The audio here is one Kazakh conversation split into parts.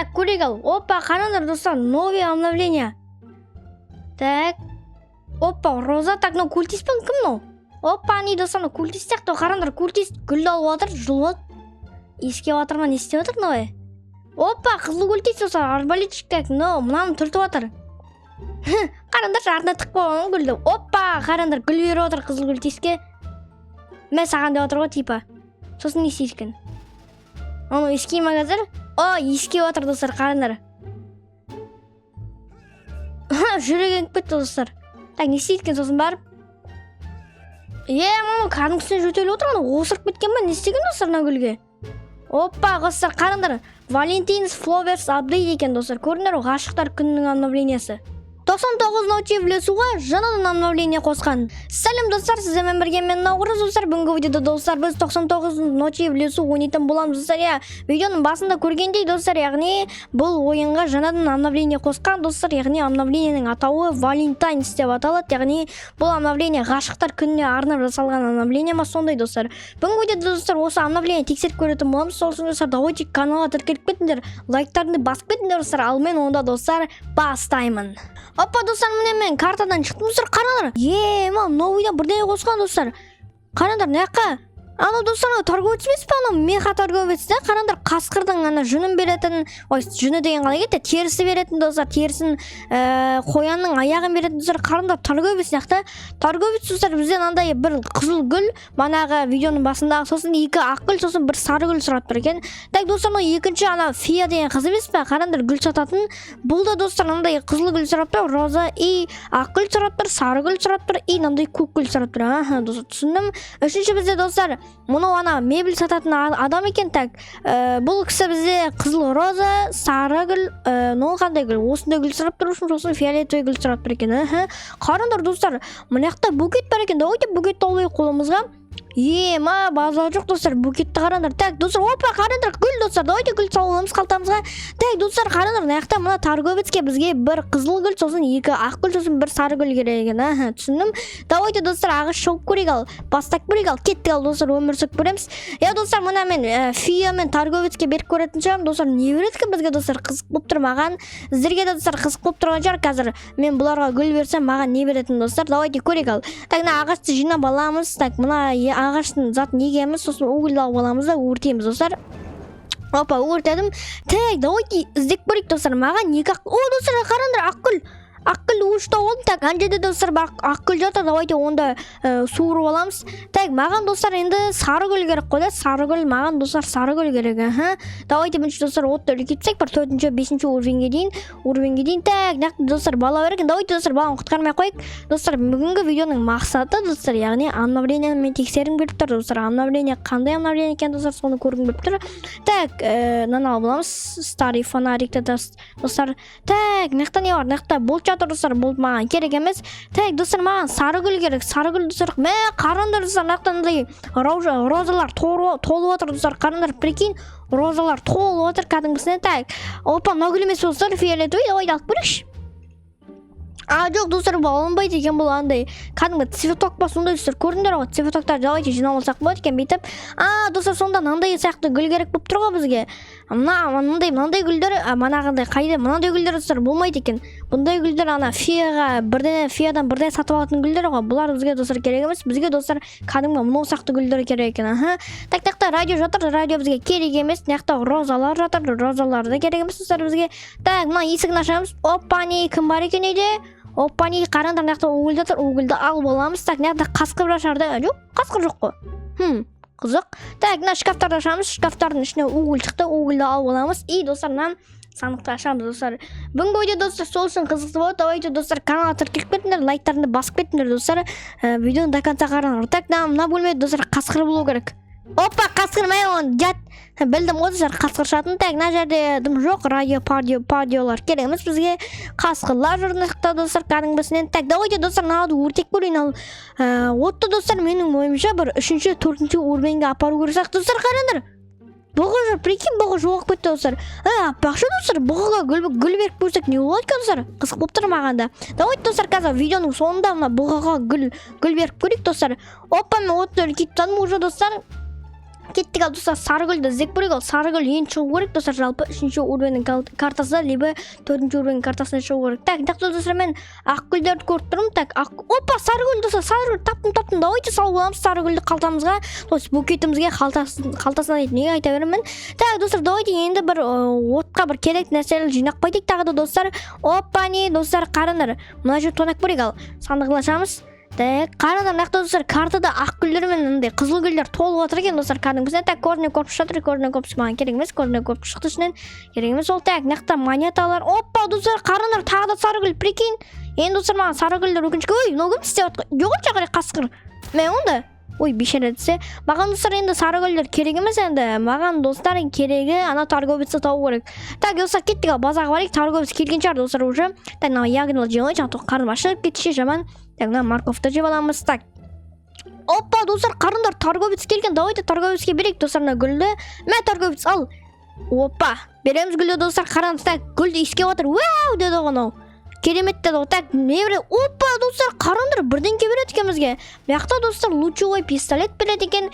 Так, көрейік. Ал, опа, қараңдар, достар, новый обновление. Так, опа, роза. Так, мынау культист па, кім мынау? Опа, не, достар, мынау культист сияқты. Қараңдар, культист гүлді алып жатыр, жұлып, иіскеп жатыр ма, не істеп жатыр мынау? Опа, қызыл культист, достар, арбалетчик. Так, мынау мынаны түртіп жатыр, қараңдаршы, артына тығып қойған гүлді. Опа, қараңдар, гүл беріп жатыр қызыл культистке. Мә саған деп жатыр ғой типа. Сосын не істейді екен анау? Иіскей ма қазір? О, иіскеп жатыр, достар, қараңдар, жүрегі еніп кетті, достар. Так, не істейді екен сосын барып? Е, мынау кәдімгісінен жөтеліп отыр. Анау осырып кеткен ба, не істеген, достар, мына гүлге? Опа, достар, қараңдар, Valentine's Flowers Update екен, достар, көрдіңдер ғой, ғашықтар күнінің обновлениесі. 99 ночей в лесуға жаңадан обновление қосқан. Сәлем, достар, сіздермен бірге мен, Наурыз. Достар, бүгінгі видеода, достар, біз 99 ночей в лесу ойнайтын боламыз, достар. Иә, видеоның басында көргендей, достар, яғни бұл ойынға жаңадан обновление қосқан, достар. Яғни обновлениенің атауы Valentine's деп аталады, яғни бұл обновление ғашықтар күніне арнап жасалған обновление ма, сондай, достар. Бүгінгі видеода, достар, осы обновление тексеріп көретін боламыз. Сол үшін, достар, давайте каналға тіркеліп кетіңдер, лайктарыңды басып кетіңдер, достар. Ал мен онда, достар, бастаймын. Опа, достар, міне, мен картадан шықтым, достар. Қараңдар, е ма, новыйдан бірдеңе қосқан, достар. Қараңдар мына жаққа. Анау, достар, анау торговец емес пе? Анау меха торговец та. Қараңдар, қасқырдың ана жүнін беретін, ой, жүні деген қалай кетті, терісі беретін, достар, терісін, қоянның аяғын беретін, достар. Қараңдар, торговец мына жақта, торговец, достар, бізден андай бір қызыл гүл, манағы видеоның басындағы, сосын екі ақ гүл, сосын бір сары гүл сұрап тұр екен. Так, достар, мынау екінші ана фея деген қыз емес пе? Қараңдар, гүл сататын. Бұл да, достар, мынандай қызыл гүл сұрап тұр, роза, и ақ гүл сұрап тұр, сары гүл сұрап тұр и мынандай көк гүл сұрап тұр. Аха, достар, түсіндім. Үшінші бізде, достар, мынау ана мебель сататын адам екен. Так, бұл кісі бізде қызыл роза, сары гүл, мынау қандай гүл, осындай гүл сұрап тұр үшін, сосын фиолетовый гүл сұрап тұр екен. Аха, қараңдар, достар, мына жақта букет бар екен. Давайте букетті алайық қолымызға. Е ма, базар жоқ, достар, букетті қараңдар. Так, достар, опа, қараңдар, гүл, достар, давайте гүл салып аламыз қалтамызға. Так, достар, қараңдар, мына жақта мына торговецке бізге бір қызыл гүл, сосын екі ақ гүл, сосын бір сары гүл керек екен. Аха, түсіндім. Давайте, достар, ағаш шауып көрейік. Ал, бастап көрейік. Ал, кеттік. Ал, достар, өмір сүріп көреміз. Иә, достар, мына мен фея мен торговецке беріп көретін шығармын. Достар, не береді екен бізге? Достар, қызық болып тұр маған, сіздерге де, достар, қызық болып тұрған шығар. Қазір мен бұларға гүл берсем, маған не беретін, достар? Давайте көрейік. Ал, так, мына ағашты жинап аламыз. Так, мына ағаштың затын егеміз, сосын угольді алып аламыз да өртейміз, достар. Опа, өртедім. Так, давайте іздеп көрейік, достар. Маған екі ақ, о, достар, қараңдар, ақ гүл, ақ гүлді уже тауып алдым. Так, ана жерде, достар, бар ақ гүл жатыр. Давайте онда суырып аламыз. Так, маған, достар, енді сары гүл керек қой да, сары гүл. Маған, достар, сары гүл керек. Аха, давайте бірінші, достар, отты үлкейтсек, бір төртінші, бесінші уровеньге дейін, уровеньге дейін. Так, мына жақта, достар, бала бар екен. Давайте, достар, баланы құтқармай ақ қояйық. Достар, бүгінгі видеоның мақсаты, достар, яғни обновлениені мен тексергім келіп тұр, достар. Обновление қандай обновление екен, достар, соны көргім келіп тұр. Так, мынаны алып аламыз, старый фонарикті, достар. Так, мына жақта не бар? Мына жақта болт жатыр, достар, болт маған керек емес. Так, достар, маған сары гүл керек, сары гүл, достар. Мә, қараңдар, достар, мына жақта мындай розалар толып жатыр, достар. Қараңдар, прикинь, розалар толып жатыр кәдімгісіне. Так, опа, мынау гүл емес, достар, фиолетовый. Давайте алып көрейікші. А, жоқ, достар, бұл алынбайды екен. Бұл андай кәдімгі цветок па, сондай, достар, көрдіңдер ғой. Цветоктарды давайте жинап алсақ болады екен бүйтіп. А, достар, сонда мынандай сияқты гүл керек болып тұр ғой бізге. Мына мынандай, мынандай гүлдер, манағындай қайда, мынандай гүлдер, достар, болмайды екен. Бұндай гүлдер ана феяға бірдеңе, феядан бірдеңе сатып алатын гүлдер ғой. Бұлар бізге, достар, керек емес. Бізге, достар, кәдімгі мынау сияқты гүлдер керек екен. Аха, так, так, радио жатыр, радио бізге керек емес. Мына жақта розалар жатыр, розалар да керек емес, достар, бізге. Так, мына есігін ашамыз. Опа, не, кім бар екен үйде? Опа, не, қараңдар, мына жақта уголь жатыр, угольді алып аламыз. Так, мына жақта қасқыр бар шығар да? Жоқ, қасқыр жоқ қой. Қызық. Так, мына шкафтарды ашамыз. Шкафтардың ішіне уголь шықты, угольді алып аламыз. И, достар, мына сандықты ашамыз. Достар, бүгінгі видео, достар, сол үшін қызықты болады. Давайте, достар, каналға тіркеліп кетіңдер, лайктарыңды басып кетіңдер, достар. Видеоны до конца қараңдар. Так, мына бөлмеде, достар, қасқыр болу керек. Опа, қасқыр, мә, оны жат, білдім ғой, достар, қасқыр шығатынын. Так, мына жерде дым жоқ, радио, падиолар керек емес бізге. Қасқырлар жүр мына жақта, достар, кәдімгісінен. Так, давайте, достар, мынауды өртеп көрейін. Ал, отты, достар, менің ойымша, бір үшінші, төртінші уровеньге апару керек сияқты. Достар, қараңдар, бұғы жүр, прикинь, бұғы жоғалып кетті, достар. Айтпақшы, достар, бұғыға гүл беріп көрсек, не болады екен, достар? Қызық болып тұр маған да. Давайте, достар, қазір видеоның соңында мына бұғыға гүл беріп көрейік, достар. Опа, мен отты үлкейтіп тастадым уже, достар. Кеттік. Ал, достар, сары гүлді іздеп көрейік. Ал сары гүл енді шығу керек, достар, жалпы үшінші уровеньнің картасында либо төртінші уровень картасында шығу керек. Так, так, достар, мен ақ гүлдерді көріп тұрмын. Так, ақ, опа, сары гүл, достар, сары гүл таптым, таптым. Давайте салып аламыз сары гүлді қалтамызға, то есть букетімізге, қалтасына дейді, неге айта беремін. Так, достар, давайте енді бір отқа бір керекті нәрселерді жинап қайтайық тағы да, достар. Опа, не, достар, қараңдар, мына жерді тонап көрейік. Ал сандығын ашамыз. Так, қараңдар, мына жақта, достар, картада ақ гүлдер мен мындай қызыл гүлдер толып жатыр екен, достар, кәдімгісіне. Так, кожаный корпус жатыр. Кожаный корпус маған керек емес, кожаный корпус шықты ішінен, керек емес ол. Так, мына жақта монеталар. Опа, достар, қараңдар, тағы да сары гүл, прикинь. Енді, достар, маған сары гүлдер, өкінішке. Ой, мынау кім істеп жатқан? Жоқ, қарай, қасқыр мен онда. Ой, бейшара десе. Маған, достар, енді сары гүлдер керек емес. Енді маған, достар, керегі ана торговецті табу керек. Так, достар, кеттік. Ал базарға барайық, торговец келген шығар, достар, уже. Так, мына ягодалар жеп алайыншы, а то қарным ашып кетті ше жаман. Так, мына морковьты жеп аламыз. Так, опа, достар, қараңдар, торговец келген. Давайте торговецке берейік, достар, мына гүлді. Мә, торговец, ал. Опа, береміз гүлді, достар, қараңыз. Так, гүлді иіскеп жатыр. «Вау» деді ғой анау, «Керемет» деді ғой. Так, не береді? Опа, достар, қараңдар, бірдеңке береді екен бізге мына жақта, достар. Лучевой пистолет береді екен,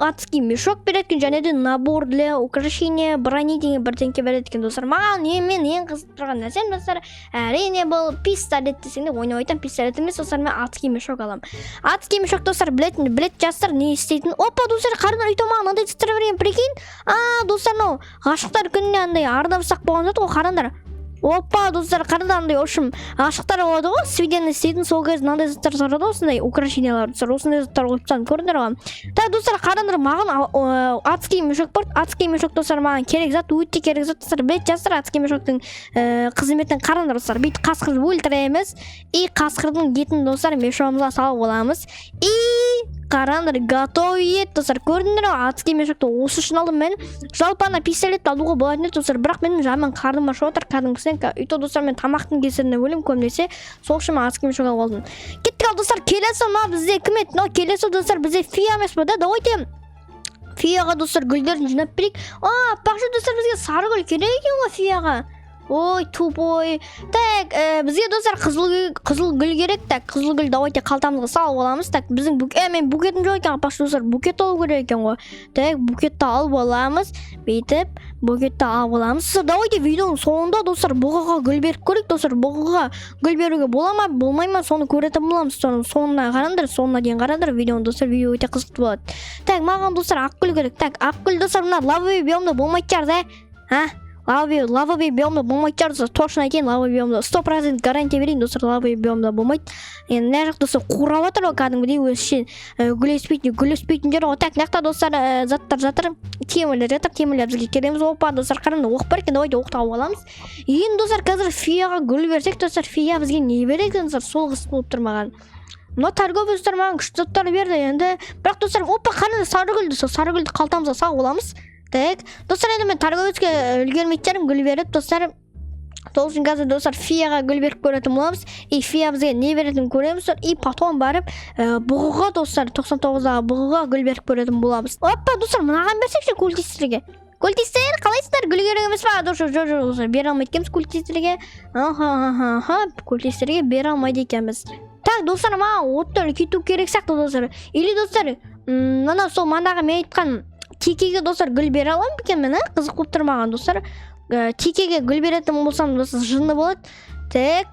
адский мешок береді екен және де набор для украшения брони деген бірдеңке береді екен, достар. Маған ең, мен ең қызықтырып тұрған нәрсем, достар, әрине, бұл пистолет десең де, ойнап айтамын, пистолет емес, достар, мен адский мешок аламын. Адский мешок, достар, білетін, білетін жастар не істейтінін. Опа, достар, қараңдар, өйтіп маған мынандай заттар берген, прикинь. А, достар, мынау ғашықтар күніне андай арнап ұстап қойған зат қой, қараңдар. Опа, достар, қараңдар, андай, в общем, ғашықтар болады ғой, свидание істейтін, сол кезде мынандай заттар тұрады ғой, осындай украшениялар, достар, осындай заттар қойып тастадым, көрдіңдер ғой. Так, достар, қараңдар, маған адский мешок бар. Адский мешок, достар, маған керек зат, өте керек зат, достар. Білетін жастар адский мешоктың қызметін. Қараңдар, достар, бүйтіп қасқырды өлтіреміз и қасқырдың етін, достар, мешогымызға салып аламыз. И қараңдар, готовый ет, достар, көрдіңдер ғой. Адский мешокты осы үшін алдым мен. Жалпы ана пистолетті алуға болатын еді, достар, бірақ менің жаман қарным ашып отыр кәдімгісінен. И то, достар, мен тамақтың кесірінен өлемін көбінесе, сол үшін мен адский мешок алып алдым. Кеттік. Ал, достар, келесі мына бізде кім еді мынау? Келесі, достар, бізде фея емес па, да? Давайте феяға, достар, гүлдерін жинап берейік. А, айтпақшы, достар, бізге сары гүл керек екен ғой феяға. Ой, тупой. Так, бізге, достар, қызыл гүл, қызыл гүл керек. Так, қызыл гүл давайте қалтамызға салып аламыз. Так, біздің мен букетім жоқ екен, айтпақшы, достар, букет алу керек екен ғой. Так, букетті алып аламыз, бүйтіп букетті алып аламыз. Достар, давайте видеоның соңында, достар, бұғыға гүл беріп көрейік. Достар, бұғыға гүл беруге бола ма, болмай ма, соны көретін боламыз. Соның соңына қараңдар, соңына дейін қараңдар видеоны, достар, видео өте қызықты болады. Так, маған, достар, ақ гүл керек. Так, ақ гүл, достар, мына лавовый биомда болмайтын шығар да, а? Лавовый биомда болмайтын шығар, достар, точно айтайын. Лавовый биомда 100% гарантия берейін, достар, лавовый биомда болмайды. Енді мына жақта, достар, қурап жатыр ғой кәдімгідей өзі ше, гүл өспейтін, гүл өспейтін жер ғой. Так, мына жақта, достар, заттар жатыр, темірлер жатыр, темірлер бізге керек емес. Опа, достар, қараңдар, оқ бар екен, давайте оқты алып аламыз. Енді, достар, қазір феяға гүл берсек, достар, фея бізге не береді екен, достар, сол қызық болып тұр маған. Мына торговецтер маған күшті заттар берді енді, бірақ, достар, опа, қараңдар, сары гүл, достар, сары гүлді қалтамызға салып аламыз. Так, достар, енді мен торговецке үлгермейтін шығармын гүл беріп, достар. Сол үшін қазір, достар, феяға гүл беріп көретін боламыз и фея бізге не беретінін көреміз и потом барып бұғыға, достар, 99-дағы бұғыға гүл беріп көретін боламыз. Опа, достар, мынаған берсекші, культистерге. Культистер, қалайсыздар? Гүл керек емес па? Жоқ, жоқ, жоқ, достар, бере алмайды екенбіз культистерге. Аха, аха, аха, культистерге бере алмайды екенбіз. Так, достар, маған отты үлкейту керек сияқты, достар. Или, достар, мына сол манағы мен айтқан текеге, достар, гүл бере аламын ба екен мен, а? Қызық болып тұр маған, достар. Текеге гүл беретін болсам, достар, жынды болады. Так,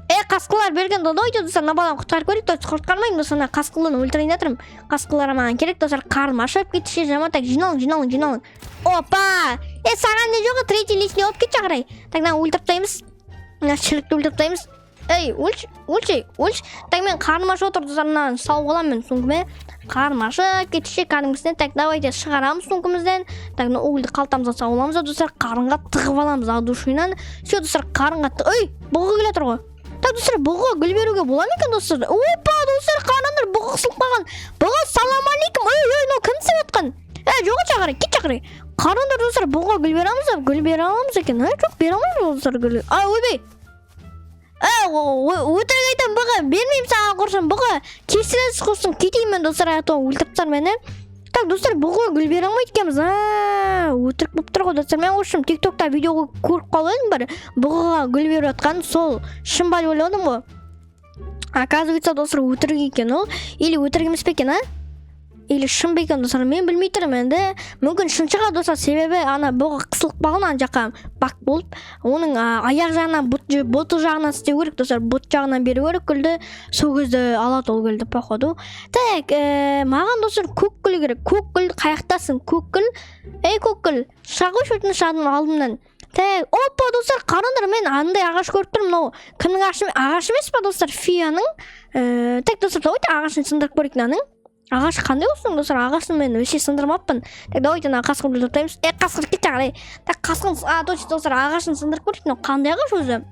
е, қасқырлар берген. Давайте, достар, мына баланы құтқарып көрейік. То есть құтқармаймын, достар, мына қасқырларды өлтірейін жатырмын. Қасқырлар маған керек, достар, қарным ашып кетті ше жаман. Так, жиналың, жиналың, жиналың. Опа, е, саған не жоқ, третий лишний болып кетші қарай. Так, мынаны өлтіріп тастаймыз, мына шірікті өлтіріп тастаймыз. Ей, өлші, өлші, өлші. Так, мен қарным ашып отыр, достар, мынаны салып аламын мен сумкама. Қарным ашып кетті ше кәдімгісінен. Так, давайте шығарамыз сумкамыздан. Так, мына угольді қалтамызға салып аламыз да, достар, қарынға тығып аламыз от душинан. Все, достар, қарынға. Ей, бұғы келе жатыр ғой. Так, достар, бұғыға гүл беруге бола ма екен, достар? Опа, достар, қараңдар, бұғы қысылып қалған. Бұғы, салам алейкум. Ей, ей, мынау кім істеп жатқан? Е, жоқ, қарай, кет қарай. Қараңдар, достар, бұғыға гүл бере аламыз ба? Гүл бере аламыз екен, а? Жоқ, бере алмаймыз, достар, гүл. А, ойбай, өтірік айтамын, бұғы бермеймін саған, құрсын, бұғы, кешіресіз, құрсын, кетейін мен, достар, а то өлтіріп тастар мені. Так, достар, бұғыға гүл бере алмайды екенбіз. А, өтірік болып тұр ғой, достар. Мен, в общем, Тик Токта видео көріп қалып едім бір бұғыға гүл беріп жатқан, сол шын ба деп ойладым ғой. Оказывается, достар, өтірік екен ол. Или өтірік емес пе екен, а? Или шын ба екен, достар? Мен білмей тұрмын енді. Мүмкін, шын шығар, достар, себебі ана бұғы қысылып қалған, ана жаққа бак болып. Оның аяқ жағынан, бұты жағынан істеу керек, достар, бұт жағынан беру керек гүлді. Сол кезде алады ол гүлді, походу. Так, маған, достар, көк гүл керек. Көк гүл, қаяқтасың, көк гүл? Ей, көк гүл, шыға қойшы, өтініш, алдымнан. Так, опа, достар, қараңдар, мен андай ағаш көріп тұрмын. Мынау кімнің ағашы? Ағаш емес па, достар, феяның? Так, достар, давайте ағашын сындырып көрейік. Мынаның ағашы қандай болсын, достар? Ағашын мен вообще сындырмаппын. Так, давайте ана қасқырды өлтіріп тастаймыз. Е, қасқыр, кет қарай. Так, қасқыр, а, точно, достар, ағашын сындырып көрейік. Мынау қандай ағаш өзі?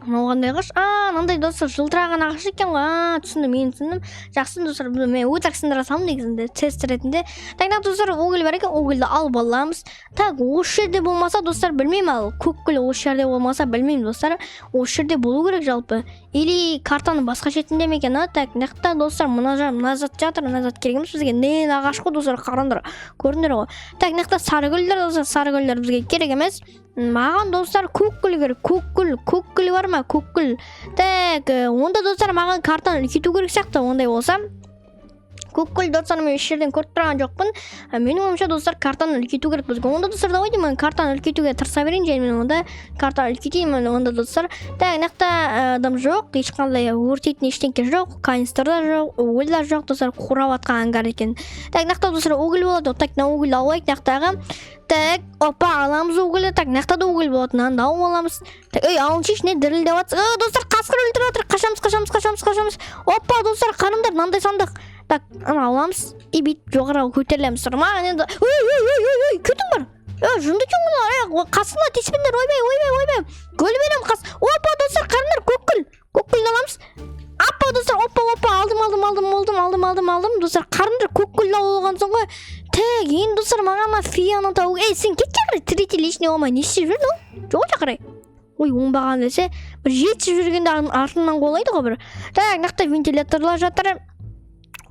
Мынау қандай ағаш? А, мынандай, достар, жылтыраған ағаш екен ғой. А, түсіндім, мен түсіндім. Жақсы, достар, бұны мен өтірік сындыра салдым негізінде, тест ретінде. Так, мына, достар, уголь бар екен, угольді алып аламыз. Так, осы жерде болмаса, достар, білмеймін. Ал көк гүл осы жерде болмаса, білмеймін, достар. Осы жерде болу керек жалпы. Или картаның басқа шетінде ме екен, а? Так, мына жақта, достар, мына жақ, мына зат жатыр. Мына зат керек емес бізге. Не ағаш қой, достар, қараңдар, көрдіңдер ғой. Так, мына жақта сары гүлдер, достар, сары гүлдер бізге керек емес. Маған, достар, көк гүл керек. Көк гүл, көк гүл бар ма, көк гүл? Так, онда, достар, маған картаны үлкейту керек сияқты ондай болса. Көк гүл, достар, мен еш жерден көріп тұрған жоқпын. Менің ойымша, достар, картаны үлкейту керек бізге. Онда, достар, давайте мен картаны үлкейтуге тырыса берейін және мен онда картаны үлкейтейін мен онда, достар. Так, мына жақта дым жоқ, ешқандай өртейтін ештеңке жоқ, канистр да жоқ, уголь да жоқ, достар, қурап жатқан ангар екен. Так, мына жақта, достар, уголь болады. Так, мына угольді алып алайық мына жақтағы. Так, опа, аламыз угольді. Так, мына жақта да уголь болады, мынаны да алып аламыз. Так, ей, алыншайшы, не дірілдеп жатсың? Достар, қасқыр өлтіріп жатыр. Қашамыз, қашамыз, қашамыз, қашамыз. Опа, достар, қараңдар, мынандай сандық. Так, ана аламыз и бүйтіп жоғары көтерілеміз. Маған енді, ой, ой, ой, ой, ой, кетің бар, е, жынды екен ғой. Қасқырға тиіспеңдер. Ойбай, ойбай, ойбай, гүл беремін қас. Опа, достар, қараңдар, көк гүл, көк гүлді аламыз. Опа, достар, опа, опа, алдым, алдым, алдым, алдым, алдым, алдым, алдым. Достар, қараңдар, көк гүлді алып алған соң ғой. Так, енді, достар, маған ана феяны табу. Ей, сен кетші қарай, третий лишний болмай, не істеп жүр мынау? Жоқ, қарай. Ой, оңбаған десе, бір жетісіп жүргенде артынан қуалайды ғой бір. Так, мына жақта вентиляторлар жатыр.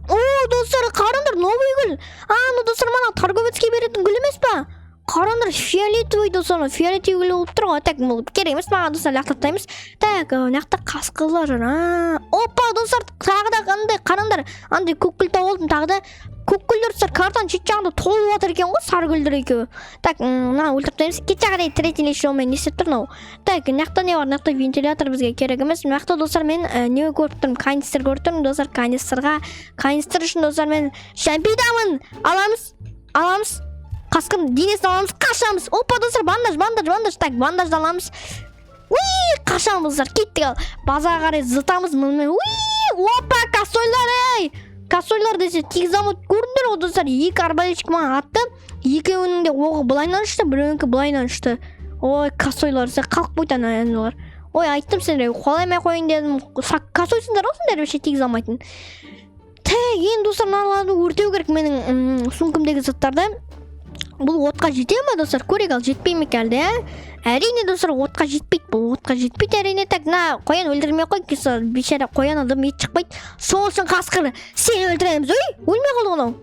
О, достар, қараңдар, новый гүл. А, ну, достар, мана торговецке беретін гүл емес па? Қараңдар, фиолетовый, достар, фиолетовый гүл болып тұр ғой. Так, бұл керек емес маған, достар, лақтырып тастаймыз. Так, мына жақта қасқырлар жүр. А, опа, достар, тағы да қандай, қараңдар, андай көк гүл тауып алдым тағы да. Көк гүлдер, достар, картаның шет жағында толып жатыр екен ғой, сары гүлдер екеуі. Так, мынаны өлтіріп тастаймыз. Кетші қарай, третий лишний жолмен. Не істеп тұр мынау? Так, мына жақта не бар? Мына жақта вентилятор бізге керек емес. Мына жақта, достар, мен не көріп тұрмын? Канистр көріп тұрмын, достар. Канистрға, канистр үшін, достар, мен шәмпидамын. Аламыз, аламыз, қасқырдың денесін аламыз, қашамыз. Опа, достар, бандаж, бандаж, бандаж. Так, бандажды аламыз. Уи, қашамыз, достар, кеттік. Ал базарға қарай зытамыз мұнымен. Уи, опа, косойлар, ей, косойлар десе, тигізе алмайды. Көрдіңдер ғой, достар, екі арбалетчик маған атты, екеуінің де оғы былайынан ұшты, біреуінікі былайынан ұшты. Ой, косойлар, сен қалып қойды ана аналар. Ой, айттым сендерге, қуаламай ақ қояйын дедім. Косойсыңдар ғой сендер, вообще тигізе алмайтын. Так, енді, достар, мыналарды өртеу керек, менің сумкамдағы заттарды. Бұл отқа жете ма, достар? Көрейік. Ал жетпей ме екен әлде? Ә, әрине, достар, отқа жетпейді, бұл отқа жетпейді, әрине. Так, мына қоян өлтірмей ақ қой, бейшара қоян, адам ет шықпайды. Сол үшін, қасқыр, сені өлтіреміз. Ой, өлмей қалды ғой мынау.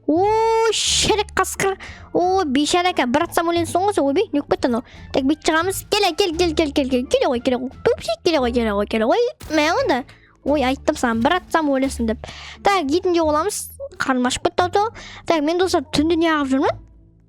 Ой, шірік қасқыр. Ой, бейшара екен, бір атсам өлесің ғой сен. Ойбай, не болып кетті анау? Так, бүйтіп шығамыз. Келе, кел, кел, кел, кел, кел, келе ғой, келе ғой, пупсик, келе ғой, келе ғой, келе ғой. Мә онда. Ой, айттым саған, бір атсам өлесің деп. Так, етін жеп аламыз, қарным ашып кетті ау. Так, мен, достар, түнде неғып жүрмін?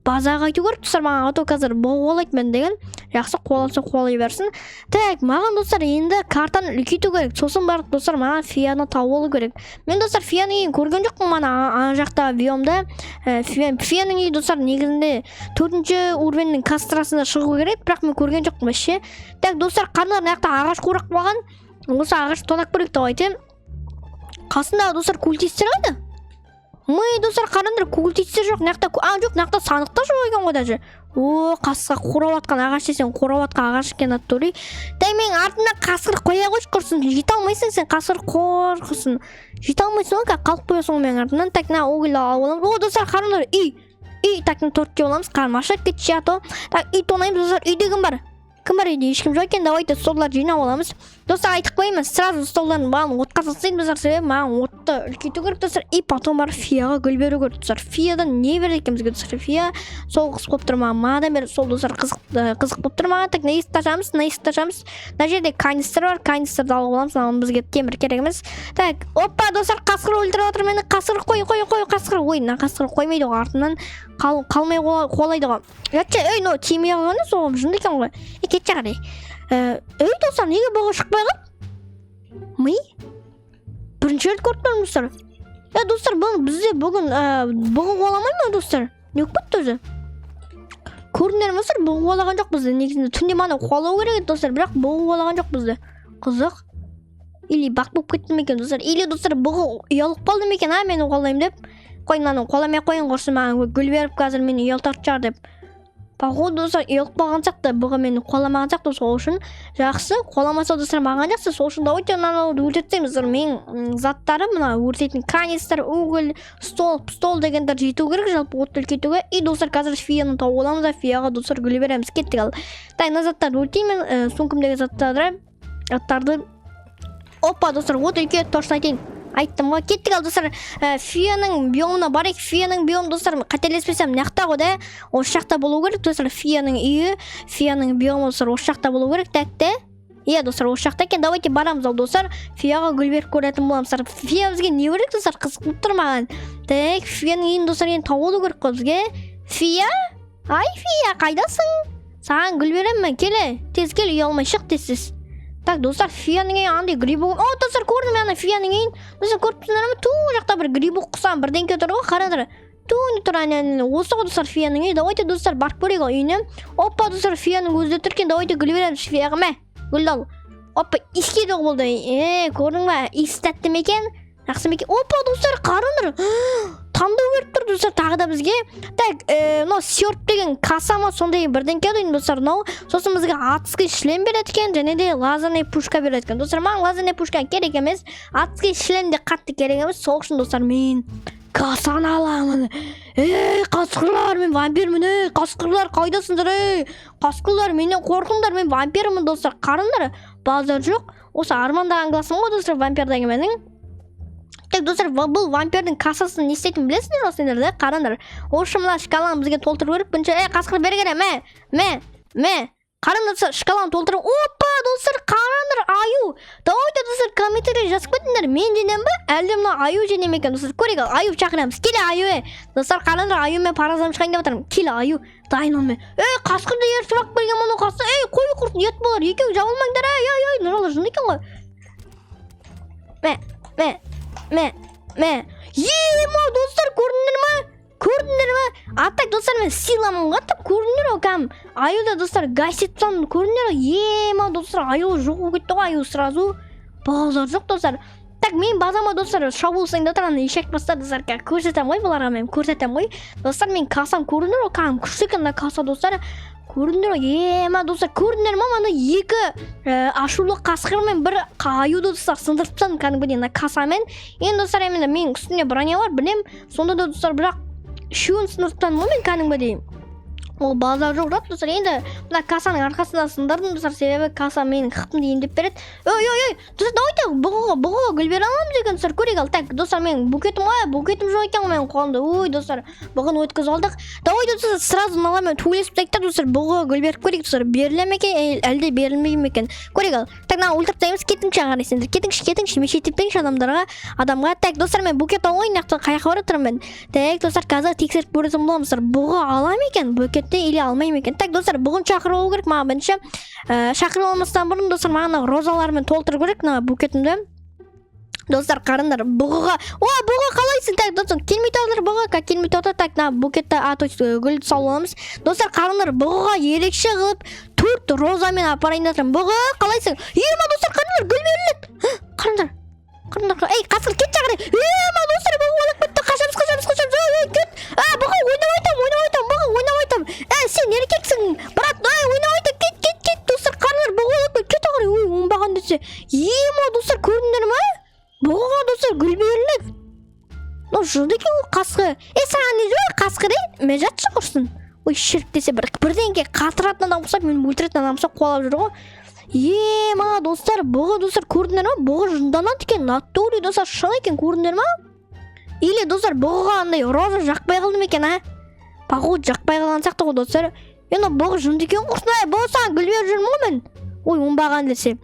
Базарға қайту керек, достар, маған, а то қазір қуалайды мен деген. Жақсы, қуаласа, қуалай берсін. Так, маған, достар, енді картаны үлкейту керек. Сосын барып, достар, маған феяны тауып алу керек. Мен, достар, феяның үйін көрген жоқпын мана ана жақта биомда. Феяның үйі, достар, негізінде төртінші уровеньнің кастрасында шығу керек, бірақ мен көрген жоқпын вообще. Так, достар, қараңдар, мына жақта ағаш қурап қалған. Осы ағаш тонап көрейік, давайте. Қасындағы, достар, культисттер қайда? Мы, достар, қараңдар, культисттер жоқ мына жақта. А, жоқ, мына жақта сандық та жоқ екен ғой даже. О, қасқа, қурап жатқан ағаш десең, қурап жатқан ағаш екен натуре. Так, менің артымнан қасқыр қоя қойшы, құрсын, жете алмайсың сен, қасқыр, қорқысын, жете алмайсың ғой, қазір қалып қоясың ғой менің артымнан. Так, мына угольді алып аламыз. О, достар, қараңдар, үй, үй. Так, мына торт жеп аламыз, қарным ашып кетті, а то. Так, үй тонаймыз, достар. Үйде кім бар? Кім бар үйде? Ешкім жоқ екен. Давайте соларды жинап аламыз. Достар, айтып қояйын, мен сразу столдардың барлығын отқа тастаймын, достар, себебі маған отты үлкейту керек, достар. И потом барып фияға гүл беру керек, достар. Фиядан не береді екен бізге, достар? Фия сол қызық болып тұр маған манадан бері, сол, достар, қызық болып тұр маған. Так, мына есікті ашамыз, мына есікті ашамыз. Мына жерде канистр бар, канистрді алып аламыз, маған бізге темір керек емес. Так, опа, достар, қасқыр өлтіріп жатыр мені. Қасқыр, қой, қой, қой, қасқыр. Ой, мына қасқыр қоймайды ғой, артымнан қалмай қуалайды ғой. Ятшы, ей, мынау тимей қалған, соғым жынды екен ғой. Е, кетші қарай. Ей, достар, неге бұғы шықпай қалды? Ми бірінші рет көріп тұрмын, достар. Е, достар, бұны бізде бүгін бұғы қуаламай ма, достар? Не болып кетті өзі? Көрдіңдер ме, достар? Бұғы қуалаған жоқ бізді. Негізінде түнде мана қуалау керек еді, достар, бірақ бұғы қуалаған жоқ бізді. Қызық, или баг болып кетті ме екен, достар? Или, достар, бұғы ұялып қалды ма екен, а, мені қуалаймын деп? Қой, мынаны қуаламай ақ қояйын, құрсын, маған гүл беріп, қазір мені ұялтатын шығар деп. Походу, достар, ұялып қалған сияқты, бұғы мені қуаламаған сияқты. Сол үшін жақсы, қуаламаса, достар, маған жақсы. Сол үшін давайте мынаны өртеп тастаймыз, достар. Менің заттарым, мына өртейтін канистр, уголь, стол дегендер жету керек жалпы отты үлкейтуге. И, достар, қазір фияны тауып аламыз да, фияға, достар, гүл береміз. Кеттік. Ал, так, мына заттарды өртеймін, сумкамдегі заттарды. Опа, достар, от үлкейеді, точно айтайын, айттым ғой. Кеттік. Ал, достар, фияның биомына барайық. Фияның биомы, достар, қателеспесем, мына жақта ғой да, осы жақта болу керек, достар. Фияның үйі, фияның биомы, достар, осы жақта болу керек. Так те, иә, достар, осы жақта екен. Давайте барамыз. Ал, достар, фияға гүл беріп көретін боламыз. Достар, фия бізге не береді, достар? Қызық болып тұр маған. Так, фияның үйін, достар, енді тауып алу керек қой бізге. Фия, ай, фия, қайдасың? Саған гүл беремін мен, келе, тез кел, ұялмай шық, тез, тез. Так, достар, фияның үйі андай грибок. О, достар, көрдім ана фияның үйін. Достар, көріп тұрсыңдар ма? Ту жақта бір грибок құсаған бірдеңке тұр ғой, қараңдар. Ту, не тұр? Әне, әне, осы ғой, достар, фияның үйі. Давайте, достар, барып көрейік ол үйіне. Опа, достар, фияның өзі де тұр екен. Давайте гүл береміз фияға. Мә, гүлді ал. Опа, иіскеді ғой, болды. Е, көрдің ба? Иісі тәтті ме екен, жақсы ма екен? Опа, достар, қараңдар, таңдау беріп тұр, достар, тағы да бізге. Так, мынау серп деген коса ма, сондай бірдеңке деймін, достар, мынау. Сосын бізге адский шлем береді екен және де лазерный пушка береді екен. Достар, маған лазерный пушка керек емес, адский шлем де қатты керек емес. Сол үшін, достар, мен косаны аламын. Ей, қасқырлар, мен вампирмін. Ей, қасқырлар, қайдасыңдар? Ей, қасқырлар, менен қорқыңдар, мен вампирмін. Достар, қараңдар, базар жоқ, осы армандаған классым ғой, достар, вампир деген менің. Так, достар, бұл вампирдің косасын не істейтінін білесіңдер ғой сендер да. Қараңдар, осы мына шкаланы бізге толтыру керек бірінші. Ей, қасқыр, бері келе. Мә, мә, мә. Қараңдар, достар, шкаланы толтырып. Опа, достар, қараңдар, аю. Давайте, достар, комментарий жазып кетіңдер, мен жеңемін ба, әлде мына аю жеңе ме екен? Достар, көрейік. Ал, аю шақырамыз. Келе, аю. Ей, достар, қараңдар, аюмен паразам шығайын деп жатырмын. Келе, аю, дайын ол. Мен, ей, қасқырды ертіп алып келген мынау қасқыр. Ей, қой, құрсын, ұят болар, екеуің жабылмаңдар. Ей, ей, ей, Нұралы жынды екен ғой. Мә, мә, мә, мә. Ема, достар, көрдіңдер ма? Көрдіңдер ма? А так, достар, мен силамын ғой. Так, көрдіңдер ғой, кәдімгі аюда, достар, гасить тастадым, көрдіңдер ғой. Ема, достар, аю жоқ болып кетті ғой, аю сразу, базар жоқ, достар. Так, мен базама, достар, шабуыл жасайын деп жатыр ана ешек бастар. Достар, қазір көрсетемін ғой бұларға, мен көрсетемін ғой. Достар, мен косам, көрдіңдер ғой, кәдімгі күшті екен мына коса, достар, көрдіңдер ғой. Ема, достар, көрдіңдер ма? Ана екі ашулы қасқыр мен бір аюды, достар, сындырып тастадым кәдімгідей мына косамен. Енді, достар, енді менің үстімде броня бар, білем. Сонда да, достар, бірақ үшеуін сындырып тастадым ғой мен кәдімгідей. Ол базар жоқ зат, достар. Енді мына косаның арқасында сындырдым, достар, себебі коса менің хпымды емдеп береді. Ой, ой, ой, достар, давайте бұғыға гүл бере аламыз екен, достар, көрейік. Ал, так, достар, менің букетім ғой, букетім жоқ екен ғой менің қолымда. Ой, достар, бұғыны өткізіп алдық. Давайте, достар, сразу мыналармен төбелесіп тастайық та, достар, бұғыға гүл беріп көрейік. Достар, беріле ме екен, әлде берілмей ме екен, көрейік. Ал, так, мынаны өлтіріп тастаймыз. Кетіңші ағай, сендер, кетіңші, кетіңші, мешать етпеңші адамдарға, адамға. Так, достар, мен букет алайын. Мына жақта қай жаққа бара жатырмын мен? Так, достар, қазір тексеріп көретін боламыз, достар, бұғы ала ма екен букетті или алмай ма екен? Так, достар, бұғын шақырып алу керек маған бірінші. Шақырып алмастан бұрын, достар, маған мына розалармен толтыру керек мына букетімді. Достар, қараңдар, бұғыға. О, бұғы, қалайсың? Так, достар, келмей тұр бұғы, как келмей тұр. Так, мына букетті, а, то есть гүлді салып аламыз. Достар, қараңдар, бұғыға ерекше қылып төрт розамен апарайын деп жатырмын. Бұғы, қалайсың? Ема, достар, қараңдар, гүл беріледі. Қараңдар, қараңдар. Ей, қасқыр, кетші ары қарай. Ема, достар, бұғы ойлап кетті. Қашамыз, қашамыз, қашамыз. Ой, ой, кет. А, бұғы, ойнап айтамын, ойнап айтамын, бұғы, ойнап айтамын. Ә, сен еркексің, брат. Ай, ойнап айтамын, кет, кет, кет. Достар, қараңдар, бұғы ойлап кетті. Кет ары қарай. Ой, оңбаған десе. Ема, достар, көрдіңдер ма? Бұғыға, достар, гүл беріледі. Мынау жынды екен ғой қасқыр. Е, саған не жоқ, қасқыр? Е, ме, жатшы, құрсын. Ой, шірік десе, бір бірдеңке қатыратын адам ұқсап, мені өлтіретін адам ұқсап қуалап жүр ғой. Е, ма, достар, бұғы, достар, көрдіңдер ма? Бұғы жынданады екен, натуре, достар, шын екен, көрдіңдер ма? Или, достар, бұғыға андай роза жақпай қалды ма екен, а? Походу, жақпай қалған сияқты ғой, достар. Енді бұғы жынды екен, құрсын. Ай, бұғы, саған гүл беріп жүрмін ғой мен. Ой, оңбаған десе.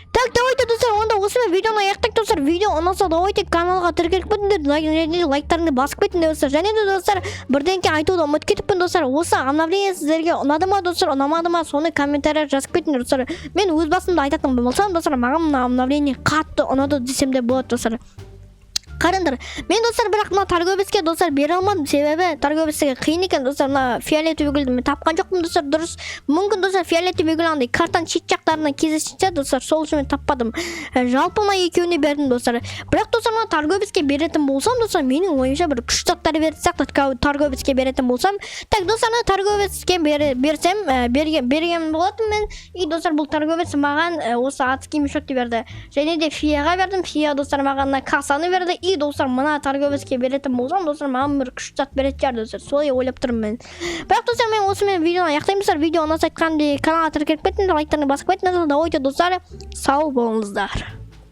Так, давайте, достар, онда осымен видеоны аяқтайық, достар. Видео ұнаса, давайте, каналға тіркеліп кетіңдер, лайк және де лайктарыңды басып кетіңдер, достар. Және де, достар, бірдеңке айтуды ұмытып кетіппін, достар. Осы обновление сіздерге ұнады ма, достар, ұнамады ма, соны комментария жазып кетіңдер, достар. Мен өз басымды айтатын болсам, достар, маған мына обновление қатты ұнады десем де болады, достар. Қараңдар, мен, достар, бірақ мына торговецке, достар, бере алмадым, себебі торговецке қиын екен, достар. Мына фиолетовый гүлді мен тапқан жоқпын, достар, дұрыс. Мүмкін, достар, фиолетовый гүл андай картаның шет жақтарынан кездесетін шығар, достар, сол үшін мен таппадым. Жалпы мына екеуіне бердім, достар. Бірақ, достар, мына торговецке беретін болсам, достар, менің ойымша, бір күшті заттар беретін сияқты торговецке беретін болсам. Так, достар, мына торговецке берсем, берген болатын мен. И, достар, бұл торговец маған осы адский мешокті берді. Және де феяға бердім, фея, достар, маған мына кассаны берді. И, достар, мына торговецке беретін болсам, достар, маған бір күшті зат беретін шығар, достар, солай ойлап тұрмын мен. Бірақ, достар, мен осымен видеоны аяқтаймын, достар. Видео ұнаса, айтқанымдай, каналға тіркеліп кетіңдер, лайктарыңды басып кетіңдер. Давайте, достар, сау болыңыздар.